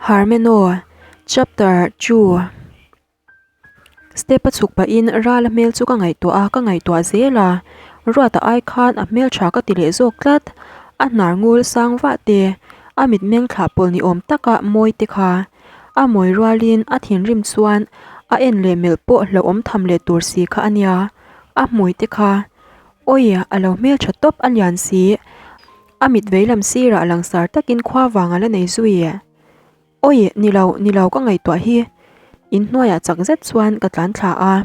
Harmeno, Chapter Two Step a chhuk pahin Rala hmel chu ka ngaihtuah a, ka ngaihtuah zel a. Ruata ai khan a hmel tha ka ti leh zawk tlat. A hnar ngul sang vah te, a mitmeng thlah pawlh ni awm taka mawi te kha. A mawi rualin a thinrim chuan a en leh melh pawh hlauhawm tham leh tur si kha a nia. A hmui te kha, Awi, a lo hmeltha tawp a lian si. A mit veilam sirah langsar takin khua vang a la nei zui. Awi, ni lo, ni lo ka ngaihtuah hi. Inhnuaiah chak zet chuan ka tlan thla a.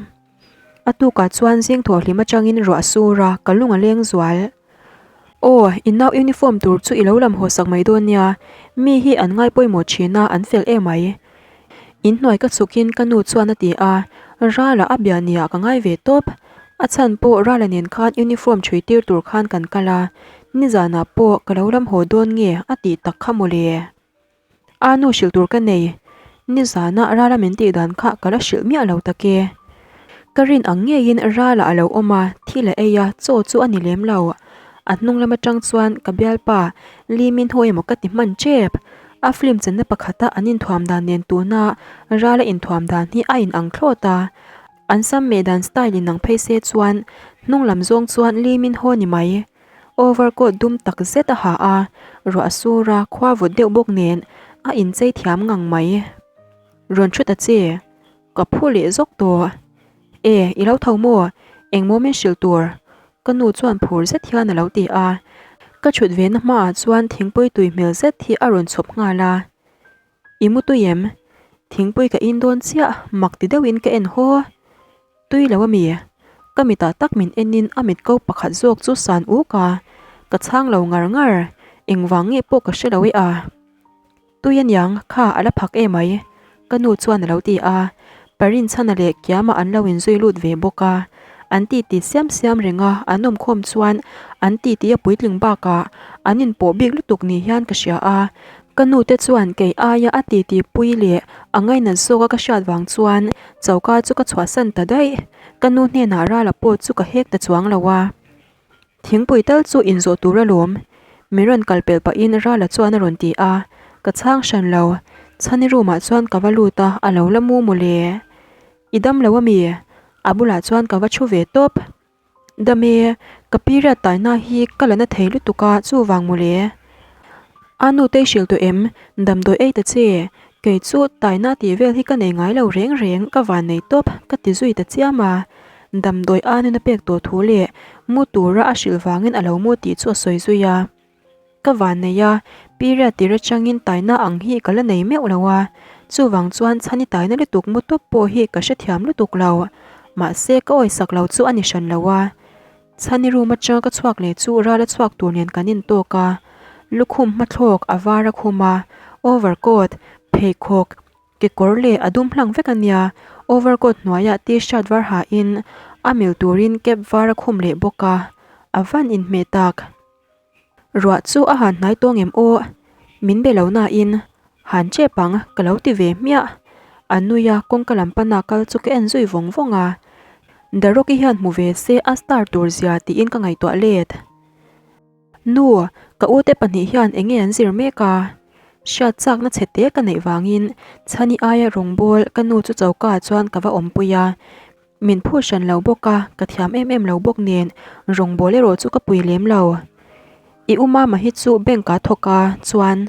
A tukah chuan zing thawh hlim atangin ruah a sur a, ka lung a leng zual. Aw, i nau uniform tur chu i lo lam haw sak mai dawn nia, mi hi an ngai pawimawh thin a, an fel em mai. Inhnuai ka chhukin ka nu chuan a ti a, Rala a bia nia ka ngai ve tawp. A chhan pawh Rala nen khan uniform chhui tir tur khan kan kal a, nizanah pawh ka lo lam haw dawn nge a tih tak kha mawle. A nu hrilh tur ka nei, nizana Rala min tih dan kha ka la hrilh miah lo tak e. Ka rin ang ngeiin Rala a lo awm a, thil a ei a, chaw chu a ni lem lo. A hnung lam atang chuan ka bialpa Lee Min Ho emaw ka ti hman tep. A film chenna pakhata an inthuam dan nen tuna Rala inthuam dan hi a inang thlawt a. An sam meh dan style inang phei se chuan hnung lam zawng chuan Lee Min Ho ni mai. Overcoat dum tak zet a ha a, ruah a sur a, khua vawt deuh bawk nen a inchei thiam ngang mai. Rawn thut a che, ka phu leh zawk tawh. E, i lo tho maw? Engmaw min hrilh tur? Ka nu chuan phur zet hian a lo ti a. Ka thut ve na hmaah chuan thingpui tui hmel zet hi a rawn chhawp nghal a. I mu tui em? Thingpui ka in dawn chiah, mak ti deuhin ka en haw. Tui lo a mi? Ka mitah tak min enin a mit ko pakhat zawk chu san uk a, ka chhang lo ngar ngar, engvang nge pawh ka hre lo e a. Tui aniang, kha a la phak emai, ka nu chuan a lo ti a, Parinchhana leh Kiama an lo inzui lut ve bawk a, an titi siam siam reng a, an awmkhawm chuan an titi a puitling bakah an inpawh bik lutuk ni hian ka hria a, Ka nu te chuan kei aia a titi pui leh a ngainat zawk a ka hriat vang chuan choka chu ka chhuahsan ta daih. Ka nu hnenah Rala pawh chu ka hek ta chuang lo a. Thingpui tal chu inzawh tur alawm. Min rawn kal pelh pahin Rala chuan a rawn ti a, ka chhang hran lo. Chhani room ah chuan ka va lut a, a lo la mu mawle. I dam lo ami? A bulah chuan ka va thu ve tawp. Dam e, ka period taina hi ka la na thei lutuk a chuvang mawle. A nu te i hrilh tawh em? Damdawi ei ta che. Kei chu taina tih vel hi ka nei ngai lo reng reng ka van nei tawp ka ti zui ta chiam a. Damdawi a nuna pek tawh thu leh mu tura a hrilh vangin a lo mu tih chu a sawi zui a. Ka van nei a, period tir atangin taina ang hi ka la nei meuh lo a, chuvang chuan chhani taina lutuk mu tawp pawh hi ka hrethiam lutuk lo. Mahse ka awisak lo chu a ni hran lo a. Chhani room atanga ka chhuak leh chu ral a chhuak tur nen kan intawk a, lukhum hmathlawk a var a khum a, overcoat, pheikhawk, kekawr leh a dum hlang vek a nia, overcoat hnuaiah t-shirt var hain a mil turin cap var a khum leh bawk a, a van inhmeh tak. Ruah chu a han hnai tawng em aw? Min be lo nain, Han chep ang, ka lo ti ve hmiah. A nui a, kawngka lam pana kal chu ka en zui vawng vawng a. Daroki hian hmu ve se a star tur zia tiin ka ngaihtuah let. Nu, ka ute pahnih hian eng nge an zir mek a? Hriat chakna chhe te ka neih vangin Chhani aia rawngbawl ka nu chu choka ah chuan ka va awmpui a. Min phur hran lo bawk a, ka thiam em em lo bawk nen rawngbawl erawh chu ka pui lem lo. I u mama hi chu bank ah thawk a, chuan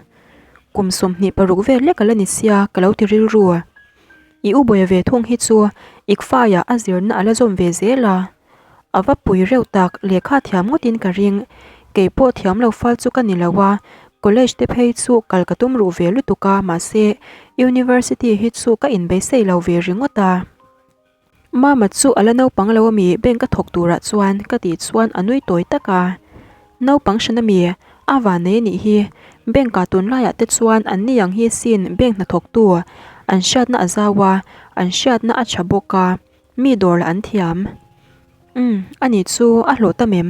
kum 26 vel lek a la ni sia ka lo ti rilru. I u bawia ve thung hi chu ICFAI ah a zirna a la zawm ve zel a, a va pui reuh tak lehkha thiam ngawtin ka ring. Kei pawh thiam lo fal chu ka ni lo a, college te phei chu kal ka tum ruh ve lutuk a mahse university hi chu ka inbeisei lo ve ringawt a. Mama chu a la naupang lo ami bank a thawk turah chuan ka tih chuan a nui tawi tak a. Naupang hran ami a van nei anih hi bank ah tunlaiah te chuan an ni ang hi sin bank hnathawktu an hriatna a zau a, an hriatna a tha bawk a, mi dawr lah an thiam. Umm ani chu a hlawh tam em?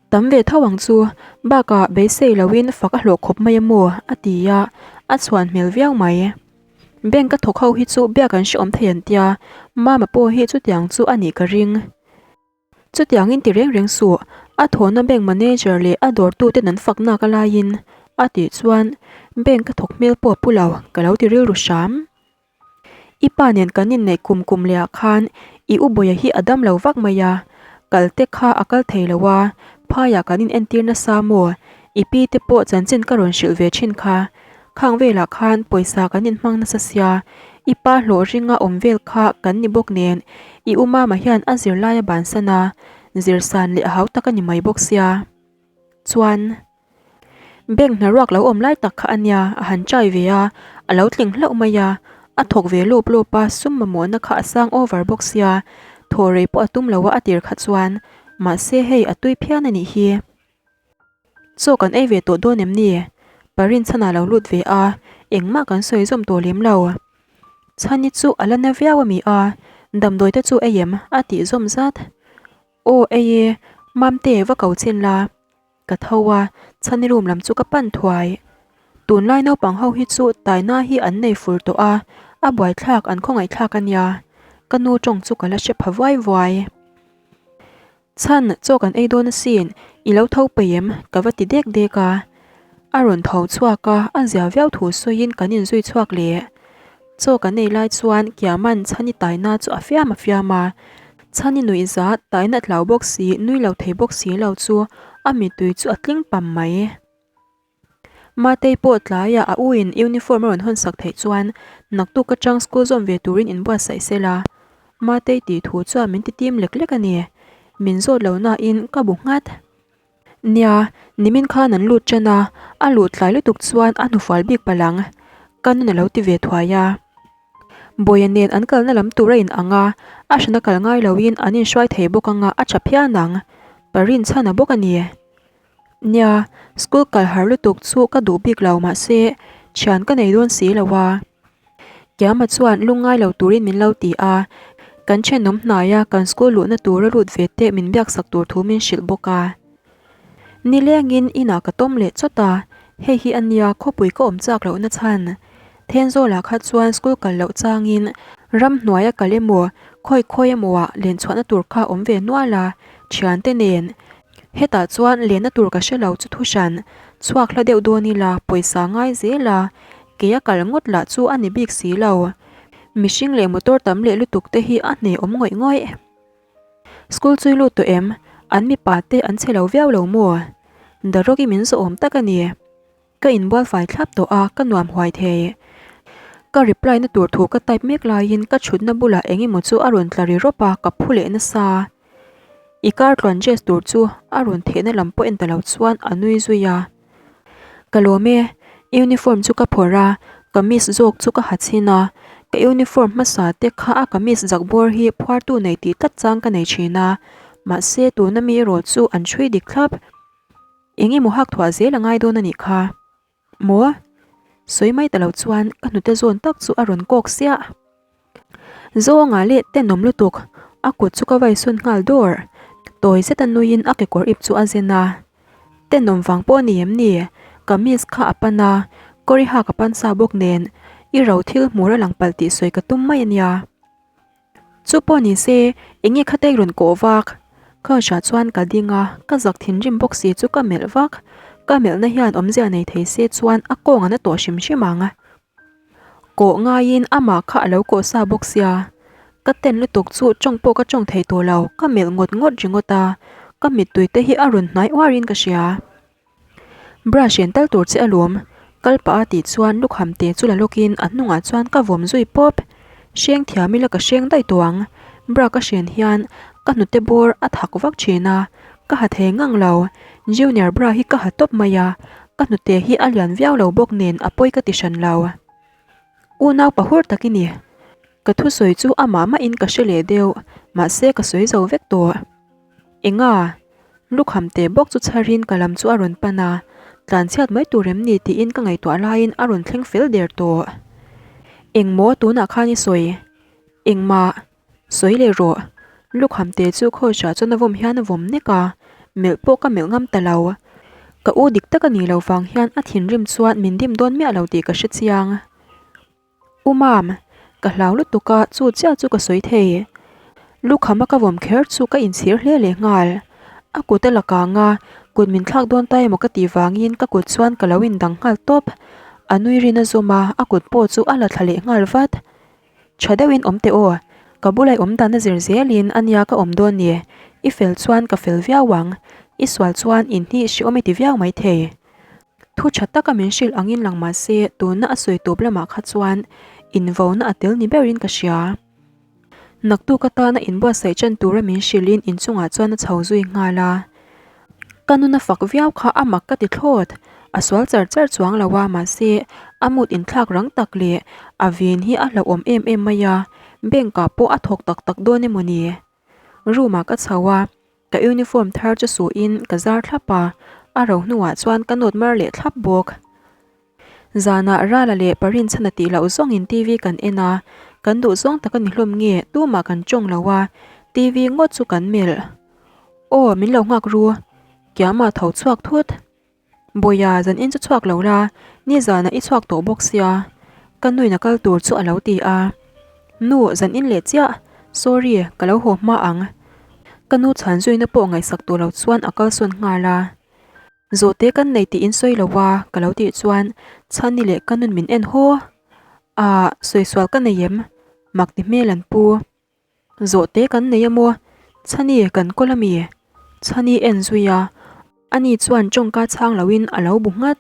Tam ve tho ang chu, bakah beisei loin fak a hlawh khawp mai a maw a ti a, a chhuan hmel viau mai. Bank a thawk ho hi chu biak an hreawm thei an tia, Mama pawh hi chutiang chu a nih ka ring. Chutiangin ti reng reng suh, a thawhna bank manager leh a dawrtuten an fak nak a laiin. A tih chuan bank a thawk hmel pawh a pu lo, ka lo ti rilru hram. I pa nen kan inneih kum kum leh ah khan i u Bawia hi a dam lo vak mai a, kal te kha a kal thei lo a, phaiah kan in entir nasa maw? I pi te pawh chanchin ka rawn hrilh ve thin kha. Khang velah khan pawisa kan inhmang nasa sia, i pa hlawh ringa awm vel kha kan ni bawk nen i u mama hian a zirlai a bansan a, zirsan leh a hau tak a ni mai bawk sia. Chuan. Bank hna ruak lo awm lai tak kha a nia, a han chai ve a, a lo tling hlauh mai a, a thawk ve lawp lawp a, sum mamawhna kha a sang over bawk sia, thaw rei pawh a tum lo a a tir kha chuan, mahse hei a tui phian a nih hi. Chaw kan ei ve tawh dawn em ni? Parinchhana lo lut ve a, engmah kan sawi zawm tawh lem lo. Chhani chu a la na viau a mi a, damdawi te chu ei em? a tih zawm zat. Aw ei e, Mamte va ko chin la. Ka tho a, chhani room lam chu ka pan thuai. Tunlai naupang ho hi chu taina hi an nei fur tawh a, a buaithlak an khawngaihthlak a nia. Ka nu tawng chu ka la hre pha vuai vuai. Chhan, chaw kan ei dawn asin, i lo tho peih em? Ka va ti dek dek a. A rawn tho chhuak a, a zia viau thu sawiin kan inzui chhuak leh. Chaw kan ei lai chuan Kiaman Chhani taina chu a fiam a fiam a. Chhani nuih zat, taina tlau bawk si, nui lo thei bawk si lo chu a mittui chu a tling pam mai. Matei pawh tlaiah a uin uniform a rawn hawn sak theih chuan naktuk atang school zawm ve turin inbuatsaih se la. Matei tih thu chuan min ti tim lek lek a ni. Min zawt lo nain ka bu nghat. Nia, nimin khan an lut ṭan a, a luh tlai lutuk chuan a hnufual bik palh ang. Ka nun a lo ti ve thuai a. Bawia nen an kalna lam tur a in ang a, a hrana kal ngai loin an inhruai thei bawk anga a ṭha phian ang. Pa rinchhan a bawk a ni. Nia, school kal har lutuk chu ka duh bik lo mahse thian ka nei dawn si lo a. Kiama chuan lungngai lo turin min lo ti a, kan thenawm hnaia kan school luhna tura lut ve te min biaksak tur thu min hrilh bawk a. Nilengin inah ka tawm leh chawt a, hei hi a nia khawpui ka awm chak lohna chhan. Thenzawlah kha chuan school kal loh changin ramhnuaia kal emaw khawi khawi emaw ah lenchhuahna tur kha awm ve nual a, thiante nen Hetah chuan lenna tur ka hre lo chu thu hran, chhuak hla deuh dawn ila pawisa ngai zel a, kei a kal ngawt lah chu a ni bik si lo. Mihring leh motor tam leh lutuk te hi a hne awm ngawih ngawih. School chui lut tawh em? An mipa te an chhe lo viau lo maw? Darawk i min zawh awm tak a ni. Ka inbual fai thlap tawh a, ka nuam huai thei. Ka reply na tur thu ka type mek laiin ka chhutna bulah eng emaw chu a rawn tla ri rawp a, ka phu leh nasa. I car tluan dress tur chu a rawn thehna lam pawh en ta lo chuan a nui zui a. Ka lawm e, uniform chu ka phawrh a, kamis zawk chu ka ha chhin a, ka uniform hmasa te kha a kamis zak bawr hi phuartu nei tih tlat chang ka nei thin a, mahse tuna mi erawh chu an chhui dik thlap. Eng emaw hak thuah zel a ngai dawn a nih kha. Maw? Sawi mai ta lo chuan ka hnute zawn tak chu a rawn kawk siah. Zawnga leh tenawm lutuk, a kut chu ka vai sawn nghal dawr. Tawi zet a nuiin a kekawr ip chu a zen a. Tenawm vang pawh a ni em ni? Kamis kha a pan a, kawri hak a pan sa bawk nen, i ro thil hmur a lang palh tih sawi ka tum mai a nia. Chu pawh ni se, eng nge khatei rawn kawh vak? Couch ah chuan ka ding a, ka zak thinrim bawk si chu ka melh vak. Ka melhna hian awmzia nei thei se chuan a kawng a na tawh hrim hrim ang. Kawh ngaiin amah kha a lo kawh sa bawk sia. Ka ten lutuk chu tawng pawh ka tawng thei tawh lo, ka melh ngawt ngawt ringawt a, ka mittui te hi a rawn hnai uarin ka hria. Brush en tal tur che alawm, kal pah a tih chuan lukham te chu la lawkin a hnungah chuan ka vawm zui pawp. Hreng thiam ila ka hreng daih tawh ang, bra ka hren hian ka hnute bawr a thak vak thin a, ka ha thei ngang lo, junior bra hi ka ha tawp mai a, ka hnute hi a lian viau lo bawk nen a pawi ka ti hran lo. Unau pahur tak i ni. Ka thusawi chu amah mahin ka hre leh deuh, mahse ka sawi zo vek tawh. Enga? Lukham teh bawk chu chharin ka lam chu a rawn pan a, tlanchhiat mai tur em ni tiin ka ngaihtuah laiin a rawn thleng fel der tawh. Engmaw tunah khan i sawi? Engmah? Sawi leh rawh. Lukham teh chu khawihrah chuan a vawm hian a vawm nek a, melh pawh ka melh ngam ta lo. Ka u dik tak a nih loh vang hian a thinrim chuan min dim dawn miah lo tih ka hre chiang. U Mam, ka hlau lutuk a, chu chiah chu ka sawi thei. Lukhama ka vawm kher chu ka inchhir hle leh nghal. A kut a la kang a, Kut min thlak dawn ta emaw ka tih vangin ka kut chuan ka lo indang nghal tawp. A nui rin a zawm a, a kut pawh chu a la thla leh nghal vat. Tha deuhin awm teh aw, ka bula i awm dan a zir zelin a nia ka awm dawn ni. I fel chuan ka fel viau ang, i sual chuan in hi hreawm i ti viau maithei. Thu tha taka min hrilh angin lang mah se tuna a sawi tawp lamah kha chuan invauna a tel ni berin ka hria. Naktuk atana inbuatsaih ṭan tura min hrilhin inchungah chuan a chho zui nghal a. Ka nuna fak viau kha a mak ka ti thlawt. A sual char char chuang lo a, mahse a mood inthlak rang tak leh a vin hi a hlauhawm em em mai a, bank ah pawh a thawk tak tak dawn emaw ni? Room ah ka chho a, ka uniform thar chu suhin ka zar thlap a, a ro hnuah chuan ka nawt mar leh thlap bawk. Zanah Rala leh Parinchhana tih loh zawngin TV kan en a, kan duh zawng tak a ni hlawm nge tumah kan tawng lo a, TV ngawt chu kan melh. Aw, min lo nghak ru. Kiama tho chhuak thut. Bawiha, zan in chu chhuak lo la, nizanah i chhuak tawh bawk sia. Ka nuin a kal tur chu a lo ti a. Nu, zan in leh chiah. Sorry, ka lo haw hma ang. Ka nu chhan zuina pawh ngaihsak tawh lo chuan a kalsawn nghal a. Zawhte kan nei tih in sawi lo a, ka lo tih chuan Chhani leh ka nun min en haw. Ahh, sawi sual ka nei em? Mak ti hmel an pu. Zawhte kan nei a maw? Chhani, kan kawl a mi? Chhani en zui a, ani chuan tawngka chhang loin a lo bu nghat.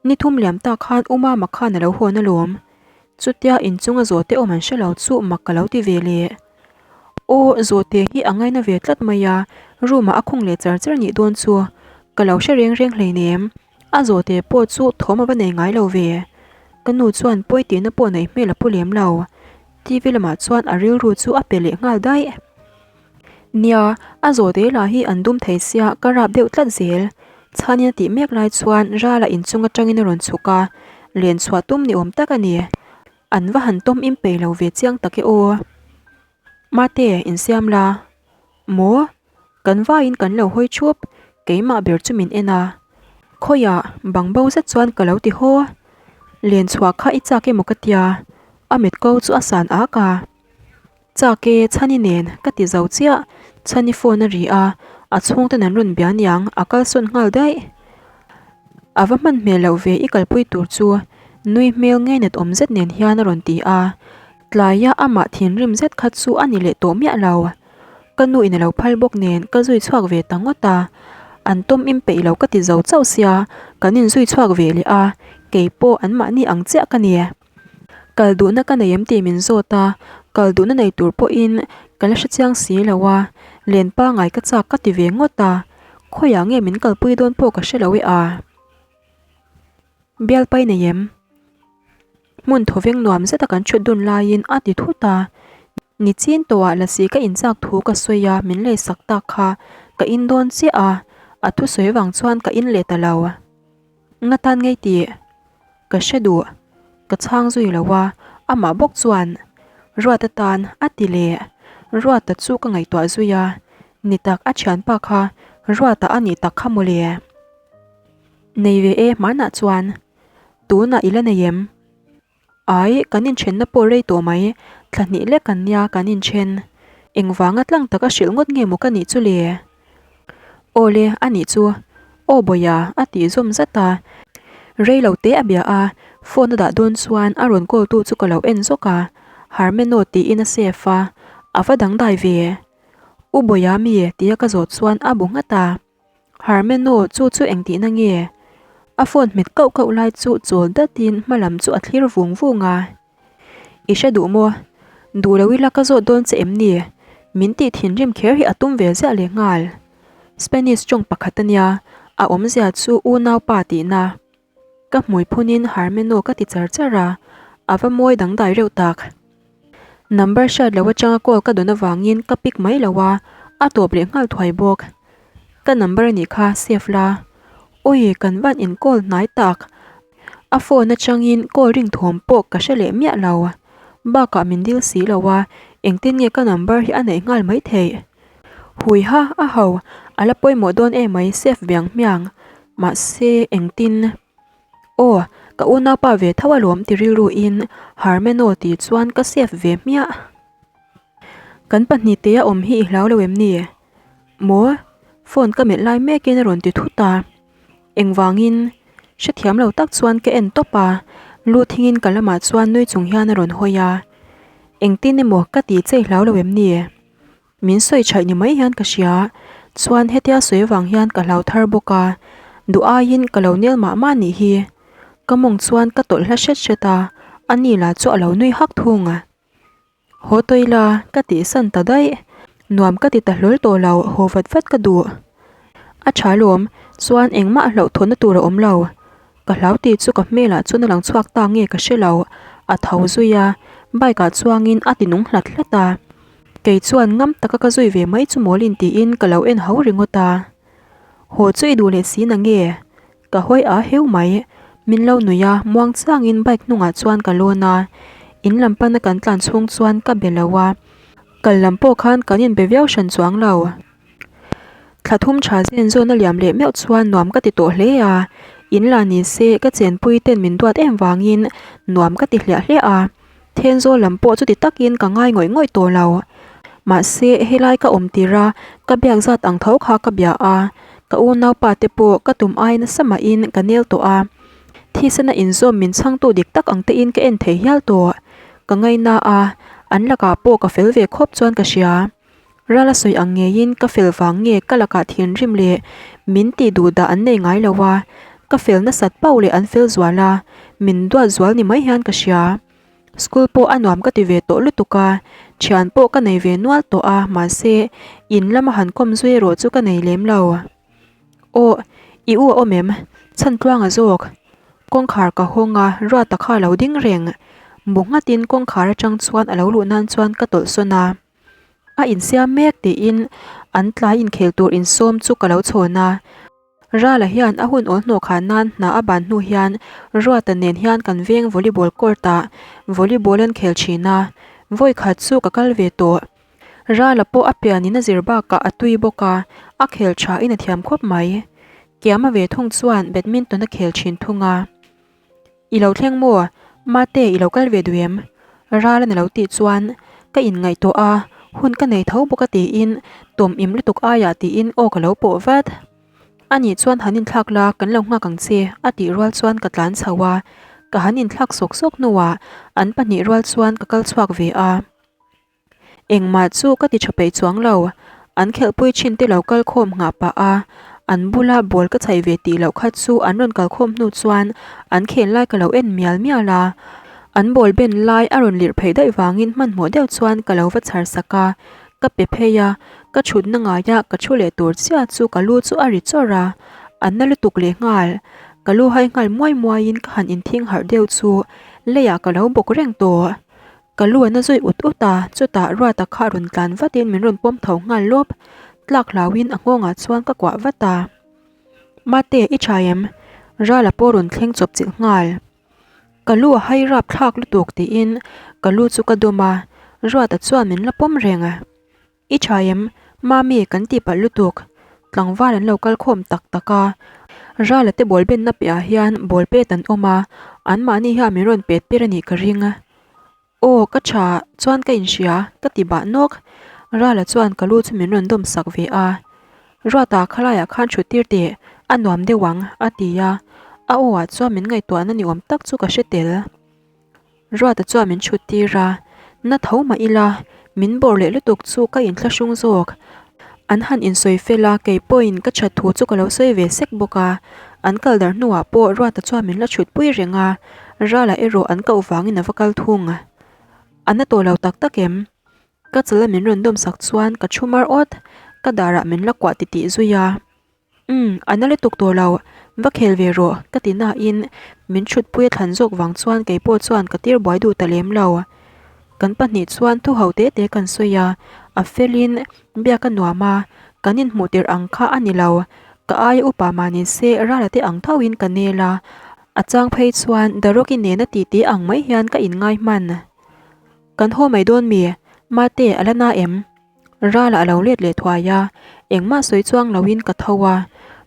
Ni thum liam tak khan U Mama khan a lo hawn alawm. Chutia inchunga zawhte awm an hre lo chu mak ka lo ti ve leh. Aw, zawhte hi a ngaina ve tlat mai a, room ah a khung leh char char nih dawn chu. Ka lo hre reng reng hleinem. A zawhte pawh chu thawm a va nei ngai lo ve. Ka nu chuan pawi tihna pawh neih hmel a pu lem lo. TV lamah chuan a rilru chu a pe leh nghal daih. Nia, a zawhte lah hi an dum thei sia ka rap deuh tlat zel. Chhanin a tih mek lai chuan Rala inchung atangin a rawn chhuk a, len chhuah tum ni awm tak a ni. An va han tawm im peih lo ve chiang tak e aw. Mate, insiam la. Maw? Kan vaiin kan lo hawi thup, keimah ber chu min en a. Khawiah, bang bo zet chuan ka lo ti haw. Len chhuah kha i chak emaw ka tia, a mit ko chu a san ak a. Chak e, Chhani nen, ka ti zo chiah. Chhani phone a ri a, a chhungten an rawn bia niang, a kalsawn nghal daih. A va hman hmel loh ve i kalpui tur chu, nui hmel ngeinat awm zet nen hian a rawn ti a. Tlaia amah thinrim zet kha chu a ni leh tawh miah lo. Ka nu in a lo phal bawk nen ka zui chhuak ve ta ngawt a. An tawm im peih lo ka ti zo chauh sia, kan inzui chhuak ve leh a, keipawh anmahni ang chiah ka ni. Kal duhna ka nei em tih min zawt a, kal duhna nei tur pawhin ka la hre chiang si lo a, len pangai ka chak ka ti ve ngawt a, khawiah nge min kalpui dawn pawh ka hre lo e a. Bialpai nei em? Hmun thawveng nuam zeta kan thut dun laiin a ti thut a, nichin tawhah lasi ka inchak thu ka sawi a min leisak tak kha ka in dawn chiah a, a thusawi vang chuan ka in leh ta lo. Nga tan ngei tih? Ka hre duh. Ka chhang zui lo a, amah bawk chuan Ruata tan a ti leh. Ruata chu ka ngaihtuah zui a, ni tak a thianpa kha Ruata a nih tak kha mawle. Nei ve e hmanah chuan tunah i la nei em? Ai, kan inthenna pawh rei tawh mai, thla hnih lek kan nia kan inthen. Engvanga tlang taka hrilh ngawt nge maw ka nih chu le? Aw le, a nih chu. Aw Bawiha, a tih zawm zat a. Rei lo te a bia a, phone a dah dawn chuan a rawn call tu chu ka lo en zawk a, Harmeno tiin a save a, a va dangdai ve. U Bawiha mi tia ka zawh chuan a bu nghat a. Harmeno, chu chu engtihna nge? A phone hmet kauh kauh lai chu chawl datin hma lam chu a thlir vung vung a. I hre duh maw? Duh lo ila ka zawt dawn che em ni? Min tih thinrim kher hi a tum ve ziah leh nghal. Spanish tawng pakhat a nia, a awmzia chu unaupa tihna. Ka hmui phunin Harmeno ka ti char char a, a va mawi dangdai reuh tak. Number hriat loh atanga call ka dawn avangin ka pick mai lo a, a tawp leh nghal thuai bawk. Ka number a nih kha save la. Awi kan van in call hnai tak. A phone atangin call ring thawm pawh ka hre leh miah lo. Bakah min dil si lo a, engtin nge ka number hi a neih nghal mai theih. Hui ha a ho, a la pawimawh dawn emai save viang hmiang. Mahse, engtin? Aw, ka unaupa ve tho alawm ti rilru in Harmeno tih chuan ka save ve hmiah. Kan pahnihte a awm hi i hlau lo em ni? Maw? Phone ka melh lai mekin a rawn ti thut a. Engvangin? Hrethiam lo tak chuan ka en tawp a, lu thingin ka lamah chuan nui chung hian a rawn hawi a. Engtin emaw ka ti chei hlau lo em ni? Min sawi chhaih ni mai hian ka hria, chuan hetia sawi avang hian ka hlau thar bawk a, duh aiin ka lo nel mah mah nih hi. Ka mawng chuan ka tawlh hla hret hret a, a ni lah chu a lo nui hak thung. Haw tawi la, ka tihsan ta daih. Nuam ka ti ta hlawl tawh lo, haw vat vat ka duh. A tha lawm, chuan engmah hlauhthawnna tur a awm lo. Ka hlau tih chu ka hmelah chuan a lang chhuak ta nge ka hre lo, a tho zui a, bike ah chuangin a ti nung hlat hlat a. Kei chuan ngam taka ka zui ve mai chu mawlin tiin ka lo en ho ringawt a. Haw chu i duh leh si na nge? Ka hawi a heu mai. Min lo nuih a, muang chiangin bike hnungah chuan ka lawn a. In lam pana kan tlan chhung chuan ka be lo a. Kal lam pawh khan kan inbe viau hran chuang lo. Thla thum tha zen zawn a liam leh meuh chuan nuam ka ti tawh hle a. In la ni se ka chenpui ten min duat em vangin nuam ka ti hliah hliah a. Thenzawl lam pawh chuti takin ka ngai ngawih ngawih tawh lo. Mahse, helai ka awm tir a, ka biak zat ang tho kha ka bia a, ka unaupa te pawh ka tum ai nasa mahin ka nel tawh a. Thisena inzawm min chhangtu dik tak ang tein ka en thei hial tawh. Ka ngaina a, an lakah pawh ka fel ve khawp chuan ka hria. Ral a sawi ang ngeiin ka fel vang nge ka lakah thinrim leh min tih duh dah an nei ngai lo a, ka fel nasat pauh leh an fel zual a, min duat zual ni mai hian ka hria. School pawh a nuam ka ti ve tawh lutuk a, thian pawh ka nei ve nual tawh a mahse in lama han kawm zui erawh chu ka nei lem lo. Aw, i u a awm em? Chhan tluanga zawk. Kawngkhar ka hawng a, Ruata kha a lo ding reng. Bu nghatin kawngkhar atang chuan a lo luh nan chuan ka tawlh sawn a. A insiam mek tiin an tlai inkhel tur insawm chu ka lo chhawn a. Rala hian a hun awl hnawh khan nan hna a ban hnu hian Ruata nen hian kan veng volleyball court ah volleyball an khel thin a, vawi khat chu ka kal ve tawh. Rala pawh a pian in a zir bakah a tui bawk a, a khel tha in a thiam khawp mai. Kiama ve thung chuan badminton a khel thin thung a. I lo thleng maw? Mate, i lo kal ve duh em? Ralan a lo tih chuan ka inngaihtuah a, hun ka nei tho bawk a tiin tawm im lutuk aiah tiin aw ka lo pawh vat. Anih chuan han inthlak la, kan lo nghak ang che a tih rual chuan ka tlan chho a, ka han inthlak sawk sawk hnuah an pahnih rual chuan ka kal chhuak ve a. Engmah chu ka ti tha peih chuang lo. An khelhpui thin te lo kal khawm nghah pah a, an bula ball ka chhaih ve tih loh kha chu an rawn kal khawm hnu chuan an khel lai ka lo en mial mial a. An ball ben lai a rawn lirh phei daih vangin hmanhmawh deuh chuan ka lo va chhar sak a, ka pe phei a, ka thutna ngaia ka thu leh tur chiah chu ka lu chu a ri chawrh a, a na lutuk leh nghal. Ka lu hai nghal muai muaiin ka han inthing harh deuh chu leiah ka lo bawk reng tawh. Ka lu a na zui ut ut a, chutah Ruata kha rawn tlan vatin min rawn pawm tho nghal lawp. Tlak hlauhin a nghawngah chuan ka kuah vat a. Mate, i tha em? Rala pawh rawn thleng chawp chilh nghal. Ka lu a hai rap thlak lutuk tiin ka lu chu ka dawm a, Ruata chuan min la pawm reng. I tha em? Mami kan tih palh lutuk. Tlangval an lo kal khawm tak tak a. Rala te ball benna piahah hian ball pet an awm a, anmahni hian min rawn pet tir a nih ka ring. Aw ka tha chuan ka inhria ka ti bah nawk. Rala chuan ka lu chu min rawn dawm sak ve a. Ruata khalaiah khan thut tir teh, a nuam deuh ang a ti a. A aw ah chuan min ngaihtuahna ni awm tak chu ka hre tel. Ruata chuan min chhut tir a, na tho mah ila, min bawr leh lutuk chu ka inthlahrung zawk. An han insawi fel a, kei pawhin ka that thu chu ka lo sawi ve sek bawk a. An kal dar hnuah pawh Ruata chuan min la chhut pui reng a, Rala erawh an koh vangin a va kal thung. A na tawh lo tak tak em? Ka chala min rawn dawm sak chuan ka thu mar awt, ka darah min la kuah titih zui a. Umm, a na lutuk tawh lo, va khel ve rawh, ka ti nain min thutpui a thlan zawk vang chuan kei pawh chuan ka tir buai duh ta lem lo. Kan pahnih chuan thu ho te te kan sawi a, a felin biak a nuam a, kan inhmuh tirh ang kha a ni lo. Ka aia upa mah ni se Rala te ang thoin ka nel a, a chang phei chuan Daroki nena titi ang mai hian ka inngai hman. Kan haw mai dawn mi? Mate, a la na em? Rala a lo let leh thuai a, engmah sawi chuang loin ka tho a,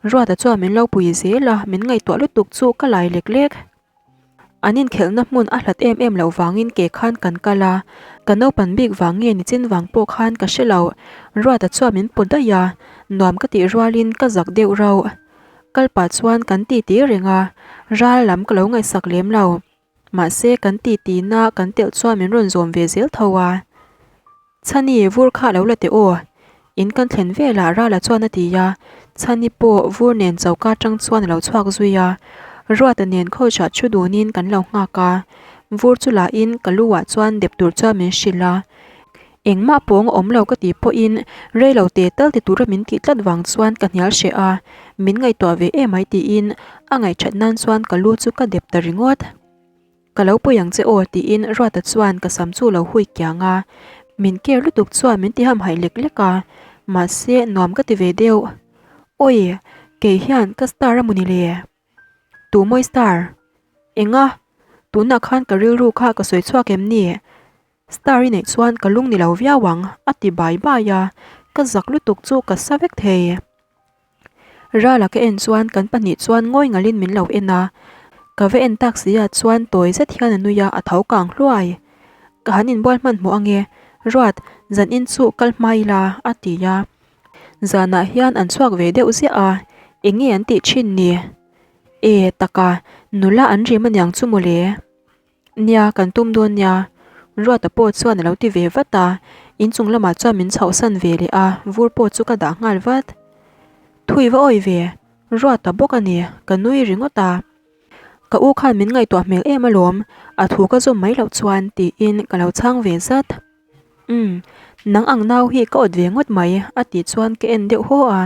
Ruata chuan min lo pui zel a, min ngaihtuah lutuk chu ka lai lek lek. An inkhelhna hmun a hlat em em loh vangin ke khan kan kal a, ka naupan bik vang nge nichin vang pawh khan ka hre lo. Ruata chuan min pawt daih a, nuam ka tih rualin ka zak deuh rauh. Kal pah chuan kan titi reng a, ral lam ka lo ngaihsak lem lo. Mahse kan titi na kan telh chuan min rawn zawm ve zel tho a. Chhani, vur kha lo la teh aw. In kan thlen velah Rala chuan a ti a, Chhani pawh vur nen choka atang chuan a lo chhuak zui a. Ruata nen couch-ah thu dunin kan lo nghak a, vur chu lahin ka lu ah chuan dep tur chuan min hrilh a. Engmah pawng a awm lo ka tih pawhin rei lo te tal ti tura min tih tlat vang chuan ka hnial hreh a, min ngaihtuah ve em mai tiin a ngaihthat nan chuan ka lu chu ka dep ta ringawt. Ka lo pawi ang che aw tiin Ruata chuan ka sam chu lo hui kiang a, min care lutuk chuan min ti hamhaih lek lek a, mahse nuam ka ti ve deuh. Awi, kei hian ka star a mu ni le? Tu mawi star? Enga? Tunah khan ka rilru kha ka sawi chhuak em ni? Star i neih chuan ka lung ni lo viau ang, a ti bai bai a, ka zak lutuk chu ka sa vek thei. Rala ka en chuan kan pahnih chuan ngawi ngalin min lo en a, ka va en tak si ah chuan tawi zet hian a nui a, a tho kang hluai. Ka han inbual hmanhmawh ange, Ruat, zan in chu kal hma ila, a ti a. Zanah hian an chhuak ve deuh ziah a, eng nge an tih thin ni? E, taka, nula an rim aniang chu mawle. Nia, kan tum dawn nia. Ruata pawh chuan a lo ti ve vat a, inchung lamah chuan min chhohsan ve leh a, vur pawh chu ka dah nghal vat. Thui va awi ve, Ruata bawk a ni, ka nui ringawt a. Ka u khan min ngaihtuah hmel em alawm, a thu ka zawm mai loh chuan tiin ka lo chhang ve zat. Umm, nang ang nau hi ka awt ve ngawt mai a tih chuan ka en deuh haw a.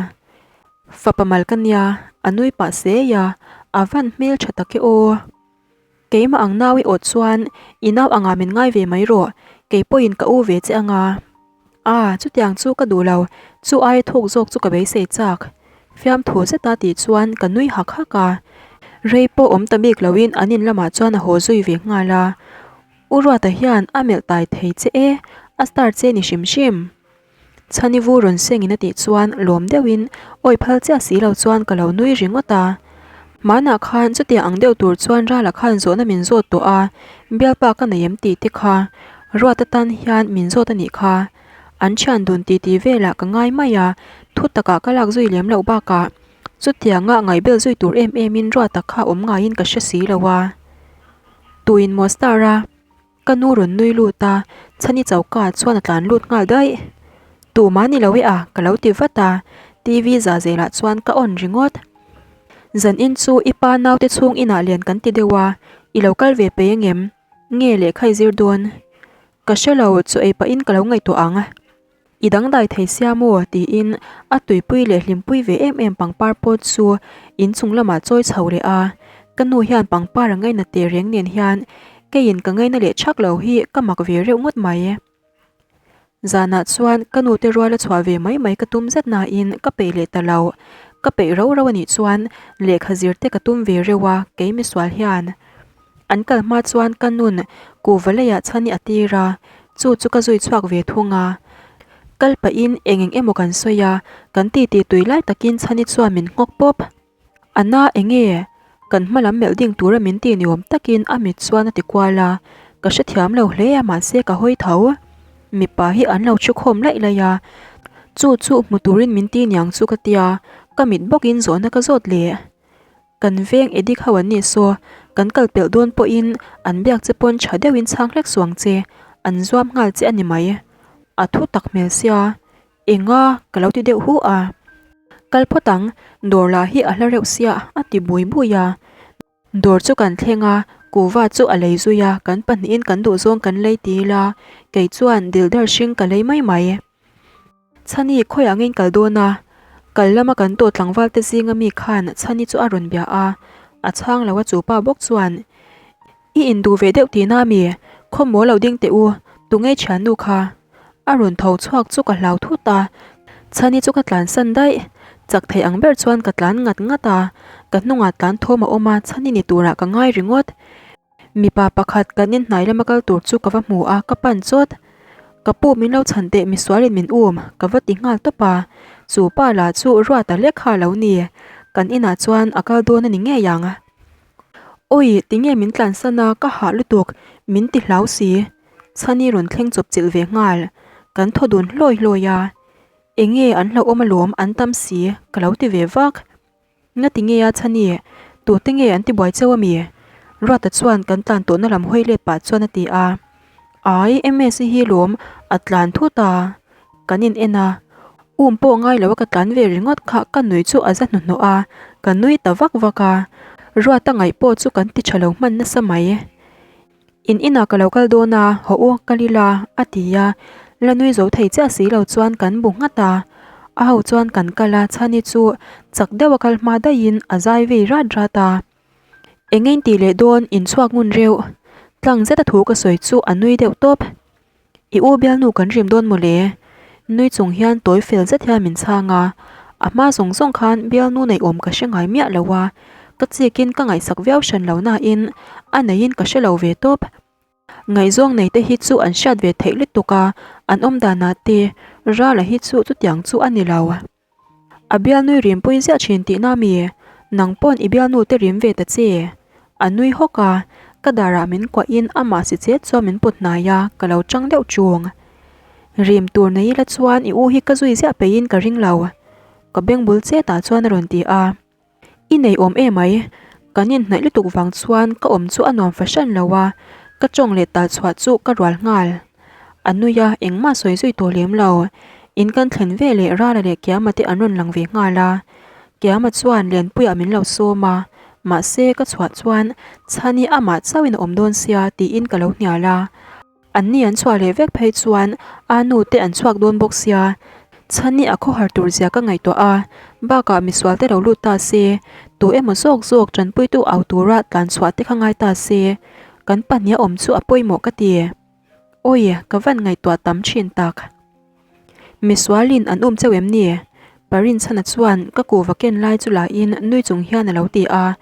Fapa mal ka nia, a nui pah sei a, a van hmeltha tak e aw. Keimah ang nau i awt chuan i nau angah min ngai ve mai rawh, kei pawhin ka u ve che anga. Ah, chutiang chu ka duh lo, chu aia thuk zawk chu ka beisei chak. Fiamthu zeta tih chuan ka nui hak hak a. Rei pawh awm ta bik loin an in lamah chuan a haw zui ve nghal a. U Ruata hian a melh tai thei che e, a star che ni hrim hrim. Chhani vu rawn sengin a tih chuan lawm deuhin awi phal chiah si lo chuan ka lo nui ringawt a. Hmanah khan chutiang ang deuh tur chuan Rala khan zawhna min zawt tawh a, bialpa ka nei em tih te kha Ruata tan hian min zawt a nih kha. An thian dun titi velah ka ngai mai a, thu takah ka lak zui lem loh bakah chutianga ngaihbel zui tur em emin Ruata kha awm ngaiin ka hre si lo a. Tuin maw star a? Ka nu rawn nui lut a, Chhani choka chuan a tlan lut nghal daih. Tumah ni lo e a, ka lo ti vat a, TV za zelah chuan ka on ringawt. Zan in chu i pa naute chhung inah lian kan ti deuh a, i lo kal ve pei angem? Nge lehkha i zir dawn? Ka hre lo, chaw ei pahin ka lo ngaihtuah ang. I dangdai thei sia maw? tiin a tuipui leh hlimpui ve em em pangpar pawt chu inchung lamah chawi chho leh a. Ka nu hian pangpar a ngaina teh reng nen hian keiin ka ngaina leh thak lo hi ka mak ve reuh ngawt mai. Zanah chuan ka nute ruala chhuah ve mai mai ka tum zet nain ka peih leh ta lo. Ka peih rau rau a nih chuan lehkha zir te ka tum ve reuh a kei misual hian. An kal hma chuan ka nun kuhva leiah chhan i a tir a, chu chu ka zui chhuak ve thung a. Kal pahin eng eng emaw kan sawi a, kan titi tui lai takin chhani chuan min nghawk pawp. A na eng nge? Kan hma lam melh ding tura min ti ni awm takin a mit chuan a ti kual a, ka hrethiam lo hle a mahse ka hawi tho. Mipa hi an lo thu khawm laih laih a, chu chu hmu turin min ti niang chu ka tia, ka mit bawkin zawhna ka zawt leh. Kan veng edik ho an nih saw, kan kal pelh dawn pawhin an biak che pawn tha deuhin chhang hlek suang che, an zuam nghal che a ni mai. A thu tak hmel sia, enga ka lo ti deuh hu a. Kal phawt ang, dawr lah hi a hla reuh sia a ti bui bui a. Dawr chu kan thleng a, kuhva chu a lei zui a, kan pahnihin kan duhzawng kan lei ti ila, kei chuan dildar hring ka lei mai mai. Chhani khawiah nge in kal dawn a? Kal lama kan tawh tlangval te zinga mi khan Chhani chu a rawn bia a, a chhang lo a chu pa bawk chuan, I induh ve deuh tihna a mi? Khawmaw lo ding teh u, tunge thiannu kha? A rawn tho chhuak chu ka hlau thut a, Chhani chu ka tlansan daih. Chak thei ang ber chuan ka tlan ngat ngat a, ka hnungah tlan thawm a awm a, Chhani ni turah ka ngai ringawt. Mipa pakhat kan inhnai lama kal tur chu ka va hmu a, ka pan chawt. Ka pu min lo chhan teh misualin min um, ka va ti nghal tawp a. Chu pa lah chu Ruata lek kha a lo ni. Kan inah chuan a kal dawn a ni ngei ang. Awi, tinge min tlansan a, ka hah lutuk, min ti hlau si. Chhani rawn thleng chawp chilh ve nghal. Kan thaw dun hlawi hlawi a. Enge an hlauhawm alawm an tam si, ka lo ti ve vak. Ngati nge a Chhani, tute nge an ti buai cheu ami? Ruata chuan kan tlan tawhna lam hawi let pah chuan a ti a. Ai, MS-i hi lawm a tlan thut a, kan in en a. Um pawh ngai lo a ka tlan ve ringawt kha ka nui chu a za hnuhnawh a, ka nui ta vak vak a. Ruata ngaih pawh chu kan ti tha lo hman nasa mai. In inah ka lo kal dawn a, haw u, kal ila, a ti a. La nui zo thei chiah si lo chuan kan bu nghat a. A ho chuan kan kal a, Chhani chu chak deuh a kal hma daihin a zai vei rat rat a. Eng nge in tih leh dawn, in chhuak ngun reuh. Tlang zeta thu ka sawi chu a nui deuh tawp. I u bialnu kan rim dawn mawle. Nui chung hian tawi fel zet hian min chhang a, a hma zawng zawng khan bialnu nei awm ka hre ngai miah lo a, ka chikin ka ngaihsak viau hran lo nain a neiin ka hre lo ve tawp. Ngaihzawng nei te hi chu an hriat ve theih lutuk a, an awm danah te Rala hi chu chutiang chu a ni lo. A bialnui rimpui ziah thin tihna mi? Nang pawn i bialnu te rim ve ta che. A nui hawk a, ka darah min kuahin amah si chet chuan min put hnai a, ka lo chang deuh chung. Rim tur nei ila chuan i u hi ka zui ziah peihin ka ring lo. Ka beng bul chetah chuan a rawn ti a. I nei awm em mai? Kan inhnaih lutuk vang chuan ka awm chu a nuam fahran lo a, ka tawng leh tal chhuah chu ka rual nghal. A nui a, engmah sawi zui tawh lem lo. In kan thlen ve leh Rala leh Kiama te an rawn lang ve nghal a. Kiama chuan Lenpuiah min lo sawm a, mahse ka chhuah chuan Chhani amah chauhin a awm dawn sia tiin ka lo hnial a. An ni an chhuah leh vek phei chuan a nu te an chhuak dawn bawk sia, chhan hi a khawhar tur zia ka ngaihtuah a, bakah misual te lo lut ta se, tu emaw zawk zawk tanpuitu au tura tlan chhuah te kha ngai ta se, kan pahnih a awm chu a pawimawh ka ti. Awi, ka van ngaihtuah tam thin tak. Misualin an um chauh em ni? Parinchhana chuan ka kuhva ken lai chu lahin nui chung hian a lo ti a,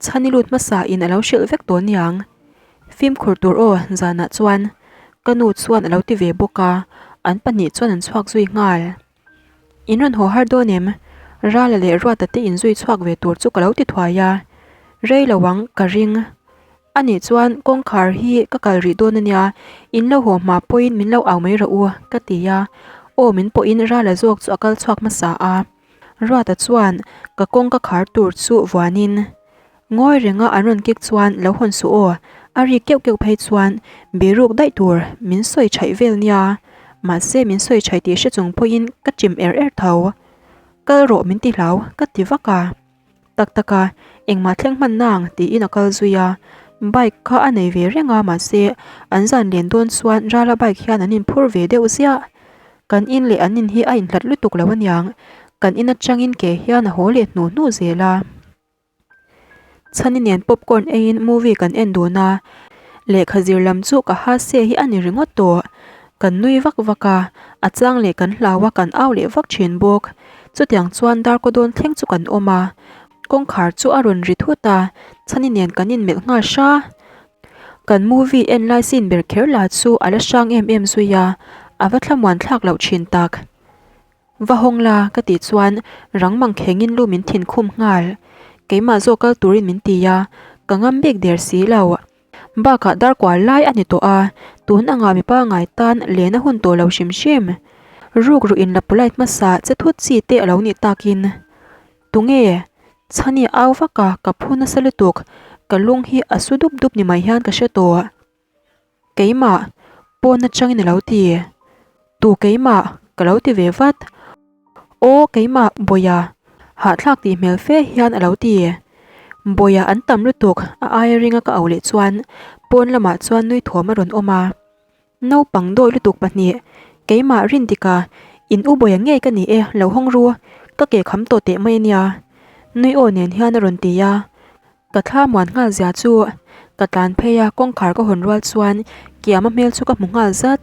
chhan i lut hmasain a lo hrilh vek tawh niang. Fimkhur tur aw zanah chuan ka nu chuan a lo ti ve bawk a, an pahnih chuan an chhuak zui nghal. In rawn haw har dawn em? Rala leh Ruata te inzui chhuak ve tur chu ka lo ti thuai a, rei lo ang ka ring. Anih chuan kawngkhar hi ka kal rih dawn ania, in lo haw hma pawhin min lo au mai rawh u ka ti a, aw min pawhin Rala zawk chu a kal chhuak hmasa a. Ruata chuan ka kawngka khar tur chu vuanin Ngawi renga an rawn kek chuan lo hawn suh aw, a rik keuh keuh phei chuan biruk daih tur min sawi chhaih vel nia, mahse min sawi chhaih tih hre chung pawhin ka chim er er tho. Kal rawh min ti hlau ka ti vak a. Tak tak a, engmah thleng hman nang tiin a kal zui a, bike kha a nei ve reng a mahse an zan len dawn chuan Rala bike hian an inphur ve deuh ziah. Kan in leh an in hi a inhlat lutuk lo aniang, kan in atangin ke hian a haw leh hnu hnu zel a. Chhani nen popcorn eiin movie kan en dun a, lehkha zir lam chu ka ha se hi a ni ringawt tawh. Kan nui vak vak a, a chang leh kan hlau a kan au leh vak thin bawk. Chutiang chuan darkaw dawn thleng chu kan awm a, kawngkhar chu a rawn ri thut a, Chhani nen kan inmelh nghal hra. Kan movie en lai scene ber kher lah chu a la hrang em em zui a, a va thlamuan thlak loh thin tak. Va hawng la, ka tih chuan rang mang khengin lu min thin khum nghal. Keimah zawk kal turin min ti a, ka ngam bik der si lo. Bakah dar kual lai a ni tawh a, tun anga mipa ngai tan len a hun tawh lo hrim hrim. Ruk ruh in la polite hmasa che thut chi te a lo nih takin. Tunge? Chhani au vak a, ka phu nasa lutuk. Ka lung hi a su dup dup ni mai hian ka hre tawh. Keimah, pawn atangin a lo ti. Tu keimah? Ka lo ti ve vat. Aw keimah, Bawia. Hahthlak tih hmel fe hian a lo ti. Bawia an tam lutuk, a aia ringa ka auh leh chuan pawn lamah chuan nui thuam a rawn awm a. Naupang dawi lutuk pahnih, keimah Rindika, in u Bawia ngei ka ni e, lo hawng ru, ka ke kham tawh teh mai ania. Nui aw nen hian a rawn ti a. Ka thla muan nghal zia chu ka tlan phei a, kawngkhar ka hawn rual chuan Kiama hmel chu ka hmu nghal zat.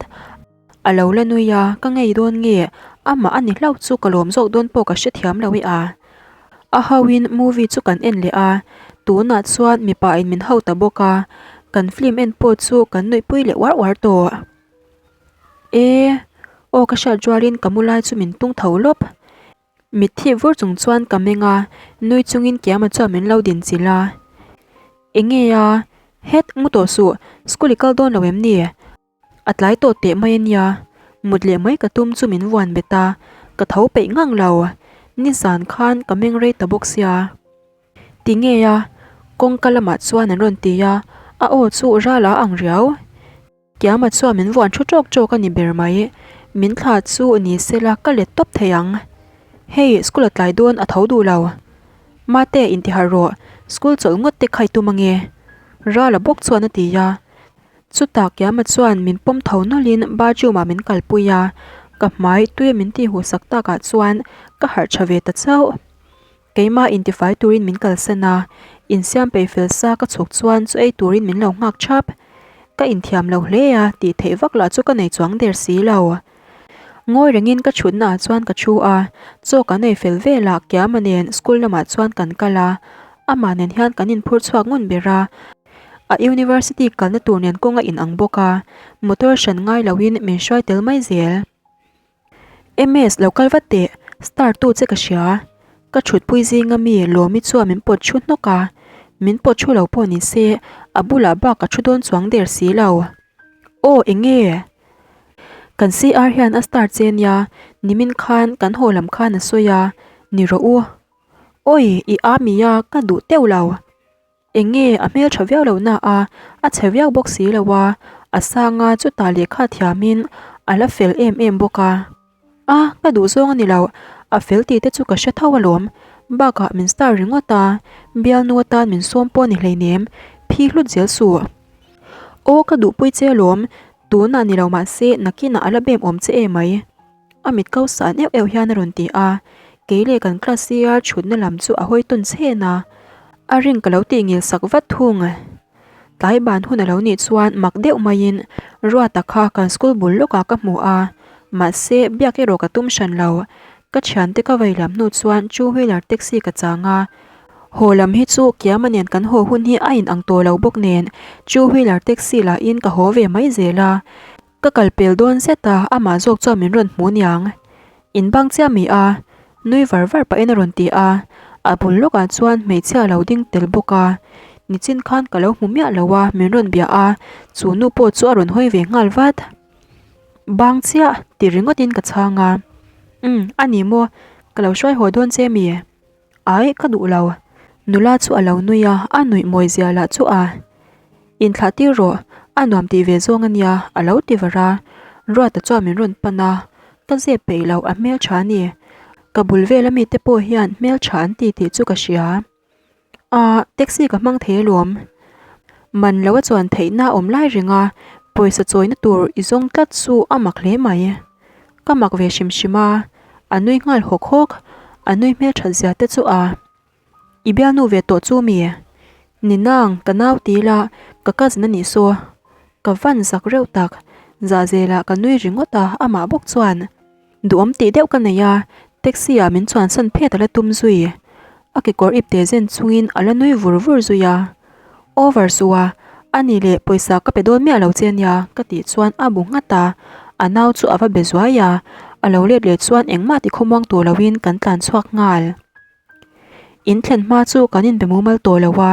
A lo la nui a, ka ngei dawn nge amah a ni hlauh chu ka lawm zawk dawn pawh ka hrethiam lo i a. A hauin movie chu kan en leh a, tunah chuan mipa in min hau ta bawk a, kan film en pawh chu kan nuihpui leh uar uar tawh. E, aw ka hriat rualin ka mu lai chu min tung tho lawp. Mitthi vur chung chuan ka meng a, nui chungin Kiama chuan min lo din chilh a. Enge a? Het, ngu tawh suh, school i kal dawn lo em ni? A tlai tawh teh mai a nia, mut leh mai ka tum chu min vuan bet a, ka tho peih ngang lo. Nizan khan ka meng rei ta bawk sia. Ti ngei a, kawngka lamah chuan an rawn ti a, a aw chu ral a ang riau. Kiama chuan min vuan thu ṭawk ṭawk a ni ber mai. Min thla chu ni sela ka let tawp thei ang. Hei, school a tlai dawn a tho duh lo. Mate, intiharh rawh, school chawlh ngawt te kha i tum ange. Rala bawk chuan a ti a. Chutah Kiama chuan min pawm tho nawlhin bathroom ah min kalpui a, ka hmai tui a min tih huh sak takah chuan ka harh tha ve ta chauh. Keimah intifai turin min kalsan a, insiam peih fel sa ka chhuk chuan chu ei turin min lo nghak thap. Ka inthiam lo hle a, tih theih vak lah chu ka nei chuang der si lo. Ngawi rengin ka chhutna ah chuan ka thu a, chaw kan ei fel velah Kiama nen school lamah chuan kan kal a, amah nen hian kan inphur chhuak ngun ber a. A university kalna tur nen kawng a inang bawk a, motor hran ngai loin min hruai tel mai zel. MS lo kal vat teh, star tu che ka hria. Ka thutpui zinga mi Lawmi chuan min pawt thu hnawk a, min pawt thu lo pawh ni se a bulah bak a thu dawn chuang der si lo. Aw eng nge? Kan CR hian a star che nia, nimin khan kan haw lam khan a sawi a, ni rawh u. Awi i a mi a ka duh teuh lo. Eng nge a hmel tha viau lo na a, a chhe viau bawk si lo a, a sang a chutah lehkha thiamin a la fel em em bawk a. A, ka duh zawng a ni lo, a fel tih te chu ka hre tho alawm, bakah min star ringawt a, bialnu atan min sawm pawh a ni hleinem, phi hlut zel suh. Aw ka duhpui che alawm, tunah ni lo mahse nakinah a la bem awm che emai. A mit ko san euh euh hian a rawn ti a, kei leh kan class CR chhutna lam chu a hawi tawn chhen a, a ring ka lo tih ngil sak vat thung. Tlai ban hun a lo nih chuan mak deuh maiin Ruata kha kan school bul lawkah ka hmu a, mahse biak erawh ka tum hran lo. Ka thiante ka vei lam hnu chuan two wheeler taxi ka chang a, haw lam hi chu Kiama nen kan haw hun hi a inang tawh lo bawk nen two wheeler taxi lahin ka haw ve mai zel a. Ka kal pel dawn zet a, amah zawk chuan min rawn hmu niang. In bang chiah mi a, nui var var pahin a rawn ti a, a bul lawkah chuan hmeichhia a lo ding tel bawk a. Nichin khan ka lo hmu miah lo a, min rawn bia a, chu nu pawh chu a rawn hawi ve nghal vat. Bang chiah ti ringawtin ka chhang a. Umm, a ni maw, ka lo hruai haw dawn che mi? Ai, ka duh lo. Nula chu a lo nui a, a nuih mawi zia lah chu a inthlah tir rawh, a nuam tih ve zawng a nia, a lo ti var a. Ruata chuan min rawn pan a, ka zep peih lo, a hmeltha a ni. Ka bul vela mite pawh hian hmeltha an ti tih chu ka hria. Aaa, taxi ka hmang thei alawm. Man lo a chuan theihna a awm lai reng a, pawisa chawina tur i zawng tlat chu a mak hle mai. Ka mak ve hrim hrim a, a nui nghal hawk hawk, a nui hmelthat zia te chu a. I bialnu ve tawh chu mi? Ni nang, ka nau ti ila, ka cousin a nih saw. Ka van zak reuh tak, zah zelah ka nui ringawt a, amah bawk chuan. Duhawm tih deuh ka nei a, taxi ah min chuansan phet a la tum zui. A kekawr ipte zen chungin a la nui vur vur zui a. Over suh a, a ni leh pawisa ka pe dawn miah lo che nia ka tih chuan a bu nghat a, a nau chu a va be zuai a, a lo let leh chuan engmah ti khawmuang tawh loin kan tlan chhuak nghal. In thlen hma chu kan inbe mumal tawh lo a,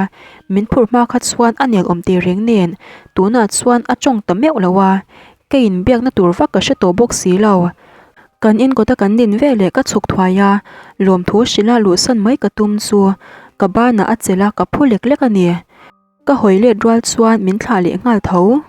min phurh hma kha chuan a nel awm tih reng nen tunah chuan a tawng ta meuh lo a, ka inbiakna tur vak ka hre tawh bawk si lo. Kan inkawta kan din veleh ka chhuk thuai a, lawmthu hrilha luhsan mai ka tum chu ka banah a chelh a, ka phu lek lek a ni. Ka hawi let rual chuan min thlah leh nghal tho.